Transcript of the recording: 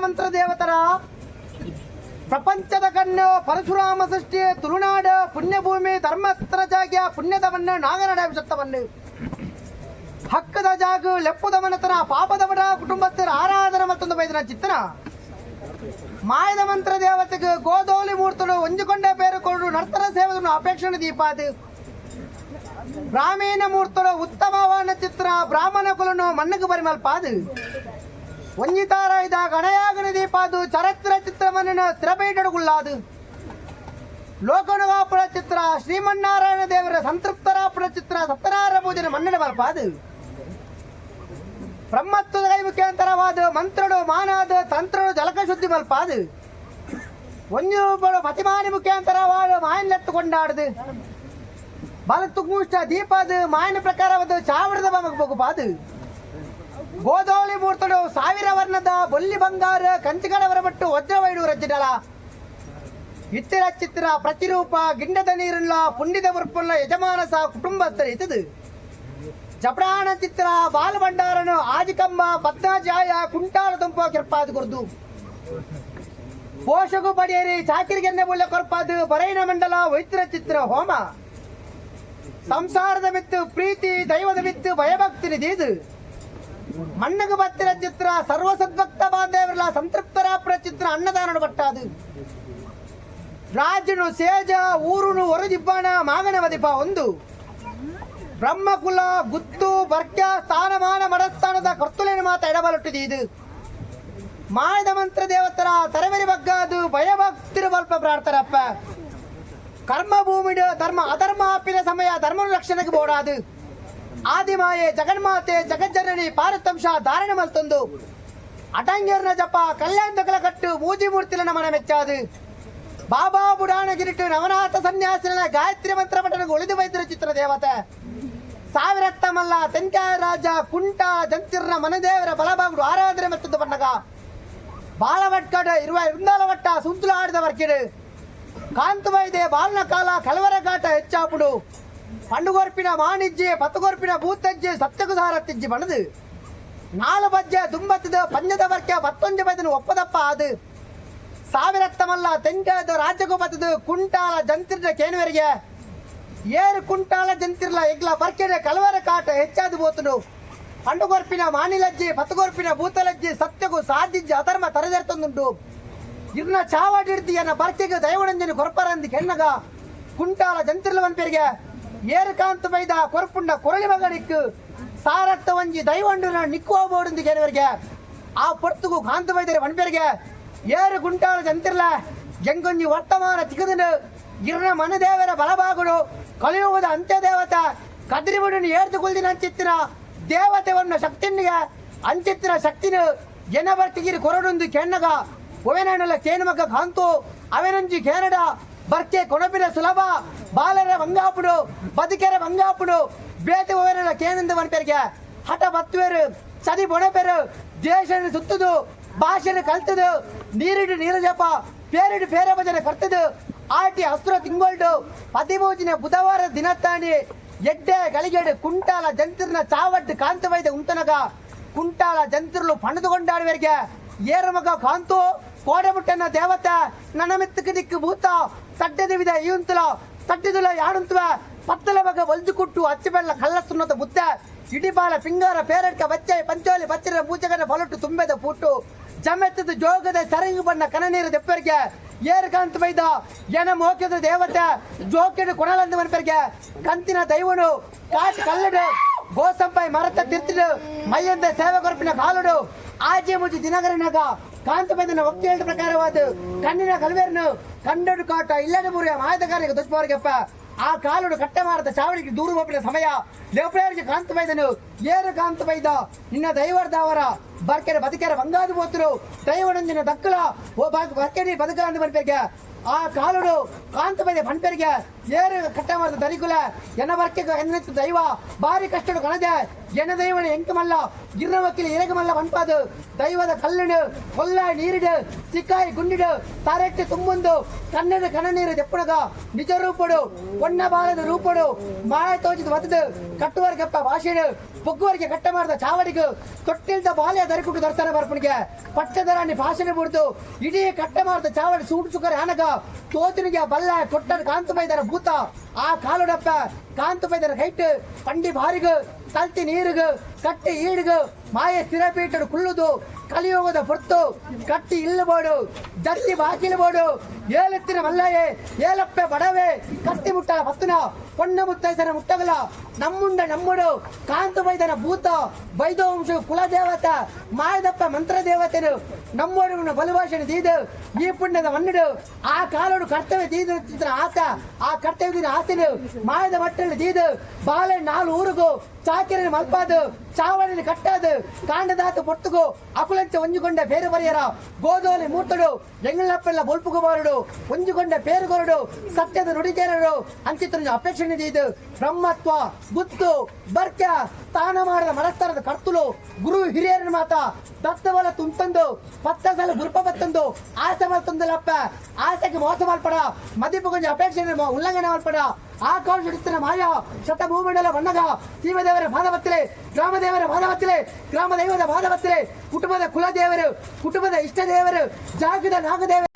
ಮಂತ್ರ ದೇವತರ ಪ್ರಪಂಚದ ಕಣ್ಣು ಪರಶುರಾಮ ಸೃಷ್ಟಿ ತುಳುನಾಡು ಪುಣ್ಯಭೂಮಿ ಧರ್ಮಸ್ಥರ ಜಾಗ್ಯ ಪುಣ್ಯದವನ್ನು ನಾಗನಡ ವಿಷತ್ತವನ್ನು ಹಕ್ಕದ ಜಾಗು ಲೆಪ್ಪುದ ಮನತನ ಪಾಪದವರ ಕುಟುಂಬಸ್ಥರ ಆರಾಧನೆ ಮತ್ತೊಂದು ಬೈದನ ಚಿತ್ತನ ಮಾಯದ ಮಂತ್ರ ದೇವತೆಗೆ ಗೋಧೋಲಿ ಮೂರ್ತನು ಒಂಜುಕೊಂಡ ಪೇರುಕೊಂಡು ನರ್ತನ ಸೇವದನು ಅಪೇಕ್ಷಣೆ ದೀಪಾದು ಬ್ರಾಹ್ಮೀಣ ಮೂರ್ತನು ಉತ್ತಮವಾದ ಚಿತ್ರ ಬ್ರಾಹ್ಮಣ ಕುಲನು ಮಣ್ಣುಗೆ ಪರಿಮಲ್ಪಾದು ಒಂಜಿತಾರ ಇದ ಗಣಯಾಗನ ದೀಪಾದು ಚರಿತ್ರ ಚಿತ್ರವನ್ನು ಸ್ಥಿರಪೇಟಗುಳ್ಳಾದು ಲೋಕನುಗಾಪುರ ಚಿತ್ರ ಶ್ರೀಮನ್ನಾರಾಯಣ ದೇವರ ಸಂತೃಪ್ತರಾಪುರ ಚಿತ್ರ ಸತ್ಯನಾರಾಯಣ ಪೂಜನೆ ಮನ್ನಣೆ ಮಲ್ಪಾದು ಬ್ರಹ್ಮತ್ವದ ಕೈ ಮುಖ್ಯಾಂತರವಾದ ಮಂತ್ರಡು ಮಾನಾದ ತಂತ್ರಡು ಜಲಕ ಶುದ್ಧಿ ಮಲ್ಪಾದು ಒಂಜಿ ರೂಪಡು ಪತಿಮಾನಿ ಮುಖ್ಯಾಂತರವಾದ ಮಾಯನ್ನೆತ್ತು ಕೊಂಡಾಡುದು ಬಲತ್ತು ಕೂಷ್ಟ ದೀಪಾದು ಮಾಯನ ಪ್ರಕಾರವಾದ ಚಾವಡದ ಬಮಕ್ ಬೊಗುಪಾದು ಗೋಧೋಳಿ ಮೂರ್ತಡು ಸಾವಿರ ವರ್ಣದ ಬೊಲ್ಲಿ ಬಂಗಾರ ಕಂಚಿಕಡವರ ಮಟ್ಟು ವಜ್ರವೈಡು ರಜ್ಜಿಡಲ ಇತ್ತಿರ ಚಿತ್ರ ಪ್ರತಿರೂಪ ಗಿಂಡದ ನೀರುಳ್ಳ ಪುಂಡಿದ ಮುರ್ಪುಳ್ಳ ಯಜಮಾನಸ ಕುಟುಂಬಸ್ಥರ ಇತದು ಜಪಡಾಣ ಚಿತ್ರ ಬಾಲಭಂಡಾರನು ಆಜಿಕಂಬ ಪದ್ಮಾಜಾಯ ಕುಂಟಾಲ ತುಂಪ ಕಿರ್ಪಾದು ಕುರ್ದು ಪೋಷಕು ಪಡಿಯರಿ ಚಾಕಿರಿಗೆನ್ನೆ ಬುಳ್ಳ ಕೊರ್ಪಾದು ಬರೈನ ಮಂಡಲ ವೈತ್ರ ಚಿತ್ರ ಹೋಮ ಸಂಸಾರದ ಬಿತ್ತು ಪ್ರೀತಿ ದೈವದ ಬಿತ್ತು ಭಯಭಕ್ತಿ ನಿಧೀದು ಮಣ್ಣುಗು ಬತ್ತಿರ ಚಿತ್ರ ಸರ್ವ ಸದ್ಭಕ್ತ ಬಾಂಧವರಲ್ಲ ಸಂತೃಪ್ತರಾಪುರ ಚಿತ್ರ ಅನ್ನದಾನ ಪಟ್ಟಾದು ರಾಜನು ಸೇಜ ಊರುನು ಹೊರದಿಬ್ಬಾಣ ಮಾಗನ ಮದಿಪ ಒಂದು ಬ್ರಹ್ಮಕುಲ ಗುತ್ತು ಬರ್ಕ್ಯ ಸ್ಥಾನಮಾನ ಮಡಸ್ಥಾನದ ಕರ್ತುಲೇನು ಮಾತ ಎಡಬಲಟ್ಟಿದೆ ಇದು ಮಾಯದ ಮಂತ್ರ ದೇವತರ ತರವೆರಿ ಬಗ್ಗಾದು ಭಯಭಕ್ತಿರು ಬಲ್ಪ ಪ್ರಾರ್ಥರಪ್ಪ ಕರ್ಮಭೂಮಿಡು ಧರ್ಮ ಅಧರ್ಮ ಅಪ್ಪಿನ ಸಮಯ ಧರ್ಮ ರಕ್ಷಣೆಗೆ ಬೋಡಾದು ಆದಿಮಾಯೆ ಜಗನ್ಮಾತೆ ಜಗಜ್ಜನನಿ ಪಾರತಂಶ ಧಾರಣೆ ಮಲ್ತೊಂದು ಅಟಂಗೇರ್ನ ಜಪ ಕಲ್ಯಾಣ ಕಟ್ಟು ಮೂಜಿ ಮೂರ್ತಿಲನ ಮನ ಮೆಚ್ಚಾದು ಬಾಬಾ ಬುಡಾಣಗಿರಿಟು ನವನಾಥ ಸನ್ಯಾಸಿನ ಗಾಯತ್ರಿ ಮಂತ್ರ ಪಠನకు ಒಳಿದು ವೈದ್ಯರ ಚಿತ್ರ ದೇವತೆ ಸಾವಿರತ್ತಮಲ್ಲ ತೆಂಕಾಯ ರಾಜ ಕುಂಟ ಜಂತಿರ್ನ ಮನದೇವರ ಬಲಬಾಗುಡು ಆರಾಧನೆ ಮತ್ತೊಂದು ಬಣ್ಣಗ ಬಾಲವಟ್ಕಡ ಇರುವ ಇರುಂದಾಲವಟ್ಟ ಸುಂತುಲ ಆಡಿದ ವರ್ಕಿಡು ಕಾಂತವೈದೆ ಬಾಲನ ಕಾಲ ಕಲವರ ಘಾಟ ಹೆಚ್ಚಾಪುಡು ಪಂಡುಗೊರ್ಪಿನ ವಾಣಿಜ್ಯ ಪತ್ತುಗೊರ್ಪಿನ ಭೂತಜ್ಜೆ ಸತ್ಯಕು ಸಾರತ್ತಿಜ್ಜಿ ಬಣದು ನಾಲು ಬಜ್ಜೆ ದುಂಬತ್ತದ ಪಂಜದ ವರ್ಕೆ ಪತ್ತೊಂಜು ಬದನು ಒಪ್ಪದಪ್ಪ ಅದು ಸಾವಿರತ್ತಮಲ್ಲ ತೆಂಕಾದ ರಾಜ್ಯಕ್ಕೂ ಬತ್ತದು ಕುಂಟಾಲ ಜಂತಿರ್ನ ಕೇನುವರಿಗೆ ಏರು ಕುಂಟಾಲ ಜಂತಿರ್ಲ ಎಗ್ಲ ಬರ್ಕೆಡೆ ಕಲವರ ಕಾಟ ಹೆಚ್ಚಾದು ಬೋತನು ಪಂಡುಗೊರ್ಪಿನ ಮಾನಿಲಜ್ಜಿ ಪತ್ತುಗೊರ್ಪಿನ ಭೂತಲಜ್ಜಿ ಸತ್ಯಗೂ ಸಾಧಿಜ್ಜಿ ಅಧರ್ಮ ತರದೆರ್ತಂದುಂಟು ಇರ್ನ ಚಾವಾಡಿಡ್ದಿ ಎನ್ನ ಬರ್ಕೆಗೆ ದೈವಣಂಜನಿ ಕೊರ್ಪರಂದಿ ಕೆನ್ನಗ ಕುಂಟಾಲ ಜಂತಿರ್ಲವನ್ ಪೆರಿಗೆ ಏರುಕಾಂತ ಬೈದ ಕೊರ್ಪುಂಡ ಕೊರಳಿ ಮಗನಿಕ್ಕು ಸಾರತ್ತ ಒಂಜಿ ದೈವಂಡು ನಿಕ್ಕುವ ಬೋಡುಂದು ಕೆಲವರಿಗೆ ಆ ಪೊರ್ತುಗು ಕಾಂತ ಬೈದರೆ ವನ್ಪೆರಿಗೆ ಏರು ಗುಂಟಾಲ ಜಂತಿರ್ಲ ಎಂಗೊಂಜಿ ವರ್ತಮಾನ ತಿಗದನು ಇರ್ನ ಮನದೇವರ ಬಲಬಾಗುಡು ಕಲಿಯುವುದ ಅಂತ್ಯದೇವತ ಕದ್ರಿಬುಡಿನ ಏರ್ದು ಕುಲ್ದಿನ ಅಂಚಿತ್ತಿನ ದೇವತೆವನ್ನ ಶಕ್ತಿನಿಗೆ ಅಂಚಿತ್ತಿನ ಶಕ್ತಿನ ಎನ ಬರ್ತಿಗಿರಿ ಕೊರಡೊಂದು ಕೆಣ್ಣಗ ಒವೆನಲ್ಲ ಕೇನುಮಗ ಕಾಂತು ಅವೆನಂಜಿ ಕೇನಡ ಬರ್ಕೆ ಕೊಣಪಿನ ಸುಲಭ ಬಾಲರ ಬಂಗಾಪುಡು ಬದುಕೆರ ಬಂಗಾಪುಡು ಬೇತೆ ಒವೆನಲ್ಲ ಕೇನಂದು ಮನ್ಪೆರ್ಗೆ ಹಠ ಬತ್ತುವೆರು ಚದಿ ಬೊಣಪೆರು ದೇಶನ ಸುತ್ತದು ಭಾಷೆನ ಕಲ್ತದು ನೀರಿಡು ನೀರು ಜಪ ಪೇರಿಡು ಪೇರ ಭಜನೆ ಕರ್ತದು ಆಟಿ ಹಸ್ರ ತಿಂಗೊಳ್ಡು 13ನೇ ಬುಧವಾರ ದಿನತ್ತಾನಿ ಎಡ್ಡೆ ಗಳಿಗೆಡು ಕುಂಟಾಲ ಜಂತಿರ್ನ ಚಾವಟ್ಟು ಕಾಂತವೈದ ಉಂತನಗ ಕುಂಟಾಲ ಜಂತಿರ್ಲು ಪಣದುಕೊಂಡಾಡುವರಿಗೆ ಏರಮಗ ಕಾಂತು ಕೋಡಮುಟ್ಟನ ದೇವತೆ ನನ್ನ ಮೆತ್ತಕ್ಕೆ ದಿಕ್ಕು ಭೂತ ತಡ್ಡದ ವಿಧ ಈಯುಂತಲ ತಟ್ಟಿದುಲ ಯಾಡುಂತುವ ಪತ್ತಲ ಮಗ ಒಲ್ಜು ಕುಟ್ಟು ಅಚ್ಚಬೆಲ್ಲ ಕಲ್ಲಸುನ್ನತ ಬುದ್ಧ ಇಡಿಬಾಲ ಪಿಂಗಾರ ಪೇರಡ್ಕ ಬಚ್ಚೆ ಪಂಚೋಲಿ ಬಚ್ಚಿರ ಪೂಜೆಗನ ಬಲಟು ತುಂಬೆದ ಪೂಟು ಜಮೆತ್ತದ ಜೋಗದ ಸರಂಗು ಬಣ್ಣ ಕನನೀರು ದೆಪ್ಪರಿಗೆ ಏರು ಕಾಂತ ಬೈದ ಎನ ಮೋಕ್ಯದ ದೇವತೆ ಜೋಕೆಡು ಕೊಣಲಂದು ಮನ್ಪೆರ್ಗೆ ಕಂತಿನ ದೈವನು ಕಾಟ್ ಕಲ್ಲಡು ಗೋಸಂಪಾಯಿ ಮರತ ತಿರ್ತಿಡು ಮೈಯಂದ ಸೇವೆ ಕೊರಪಿನ ಕಾಲುಡು ಆಜೆ ಮುಜಿ ದಿನಗರನಾಗ ಕಾಂತಬೈದನ ಒಕ್ಕೇಳ ಪ್ರಕಾರವಾದ ಕಣ್ಣಿನ ಕಲ್ವೇರನು ಕಂಡಡು ಕಾಟ ಇಲ್ಲದ ಮುರಿಯ ಮಾಯದಗಾರಿಗೆ ದುಷ್ಪವರಿಗೆಪ್ಪ ಆ ಕಾಲುಡು ಕಟ್ಟ ಮಾರದ ಚಾವಡಿಗೆ ದೂರು ಹೋಪಿನ ಸಮಯ ಲೇಪುರಿಗೆ ಕಾಂತಬೈದನು ಏರು ಕಾಂತಬೈದ ನಿನ್ನ ದೈವರ್ದಾವರ ಬರ್ಕೆರೆ ಬದುಕೆರೆ ಬಂಗಾದು ಬೋತರು ದೈವನೊಂದಿನ ದಕ್ಕಲ ಓ ಬಾಗ್ ಬರ್ಕೆಡಿ ಬದುಕಲ ಅಂದ ಬರ್ಪೆಗೆ ಆ ಕಾಲುಡು ಕಾಂತಬೈದ ಪನ್ಪೆರಿಗೆ ಏರು ಕಟ್ಟ ಮಾರದ ದರಿಕುಲ ಎನ್ನ ಬರ್ಕೆ ಎನ್ನ ದೈವ ಬಾರಿ ಕಷ್ಟಡು ಕಣದೆ ಎನ್ನ ದೈವನ ಎಂಕಮಲ್ಲ ಗಿರ್ನ ವಕೀಲ ಇರಗಮಲ್ಲ ಪನ್ಪಾದು ದೈವದ ಕಲ್ಲುಡು ಕೊಲ್ಲ ನೀರಿಡು ಸಿಕ್ಕಾಯಿ ಗುಂಡಿಡು ತಾರೆಟ್ಟಿ ತುಂಬುಂದು ಕಣ್ಣದ ಕಣ್ಣನೀರು ದೆಪ್ಪುಣಗ ನಿಜ ರೂಪಡು ಒಣ್ಣ ಬಾಲದ ರೂಪಡು ಮಾಯ ತೋಚಿದ ಬತದು ಕಟ್ಟುವರ್ಗಪ್ಪ ಭಾಷೆಡು ಪೊಗ್ಗುವರಿಗೆ ಕಟ್ಟ ಮಾಡಿದ ಚಾವಡಿಗು ತೊಟ್ಟಿಲ್ದ ಬಾಲ್ಯ ದರಿಕುಟ್ಟು ದರ್ಶನ ಬರ್ಪಣಿಗೆ ಪಟ್ಟದರಾಣಿ ಭಾಷಣ ಬಿಡ್ದು ಇಡೀ ಕಟ್ಟ ಮಾಡಿದ ಚಾವಡಿ ಸೂಟು ಸುಕರ ಆನಗ ತೋತಿನಿಗೆ ಬಲ್ಲ ಕೊಟ್ಟರು ಕಾಂತಬೈದರ ಭೂತ ಆ ಕಾಲುಡಪ್ಪ ಕಾಂತಬೈದರ ಕೈಟ್ ಪಂಡಿ ಬಾರಿಗು ಕಲ್ತಿ ನೀರುಗು ಕಟ್ಟಿ ಈಡುಗು ಮಾಯ ಸ್ಥಿರಪೀಠಡು ಕುಳ್ಳುದು ಕಲಿಯುಗದ ಪೊರ್ತು ಕಟ್ಟಿ ಇಲ್ಲಬೋಡು ಜಟ್ಟಿ ಬಾಕಿಲಬೋಡು ಏಲೆತ್ತಿನ ಮಲ್ಲಯೇ ಏಲಪ್ಪೆ ಬಡವೆ ಕತ್ತಿ ಮುಟ್ಟಲ ಪತ್ತುನ ಪೊಣ್ಣ ಮುತ್ತೈಸನ ಮುಟ್ಟಗಲ ನಮ್ಮುಂಡ ನಮ್ಮುಡು ಕಾಂತ ಬೈದನ ಭೂತ ಬೈದವಂಶ ಕುಲದೇವತ ಮಾಯದಪ್ಪ ಮಂತ್ರ ದೇವತೆನು ನಮ್ಮೋಡು ಬಲುಭಾಷಣ ದೀದು ಈ ಪುಣ್ಯದ ಮನ್ನುಡು ಆ ಕಾಲೋಡು ಕರ್ತವ್ಯ ದೀದು ಆಸ ಆ ಕರ್ತವ್ಯದ ಆಸೆನು ಮಾಯದ ಮಟ್ಟಲ್ಲಿ ದೀದು ಬಾಳೆ ನಾಲು ಊರುಗು ಚಾಕಿರని ಮಲ್ಪಾದು ಚಾವಣಿని ಕಟ್ಟಾದು ಕಾಂಡದಾತ ಪೊರ್ತುಗು ಅಕುಲಂಚ ಒಂಜುಕೊಂಡ ಬೇರು ಬರಿಯರ ಗೋದೋಲಿ ಮೂರ್ತಡು ಎಂಗಳಪ್ಪೆಲ್ಲ ಬೊಲ್ಪುಗುಮಾರುಡು ಒಂಜುಕೊಂಡ ಪೇರುಗೊರಡು ಸತ್ಯದ ನುಡಿಗೇರರು ಅಂಚಿತ್ರ ಅಪೇಕ್ಷಣೆ ದೀದು ಬ್ರಹ್ಮತ್ವ ಗುತ್ತು ಬರ್ಕ ತಾನ ಮಾಡದ ಮನಸ್ಥಾನದ ಕರ್ತುಲು ಗುರು ಹಿರಿಯರನ ಮಾತ ದತ್ತವಲ ತುಂತಂದು ಪತ್ತ ಸಲ ಗುರುಪ ಬತ್ತಂದು ಆಸೆ ಮಲ್ತಂದಲಪ್ಪ ಆಸೆಗೆ ಮೋಸ ಮಲ್ಪಡ ಮದಿಪು ಕೊಂಚ ಅಪೇಕ್ಷೆ ಉಲ್ಲಂಘನೆ ಮಲ್ಪಡ ಆಕಾಶ ಮಾಯ ಶತ ಭೂಮಂಡಲ ಬಣ್ಣಗ ಸೀಮದೇವರ ಪಾದವತ್ತಿಲೆ ಗ್ರಾಮದೇವರ ಪಾದವತ್ತಿಲೆ ಗ್ರಾಮ ದೈವದ ಪಾದವತ್ತಿಲೆ ಕುಟುಂಬದ ಕುಲದೇವರು ಕುಟುಂಬದ ಇಷ್ಟ ದೇವರು ಜಾಗದ ನಾಗದೇವರು.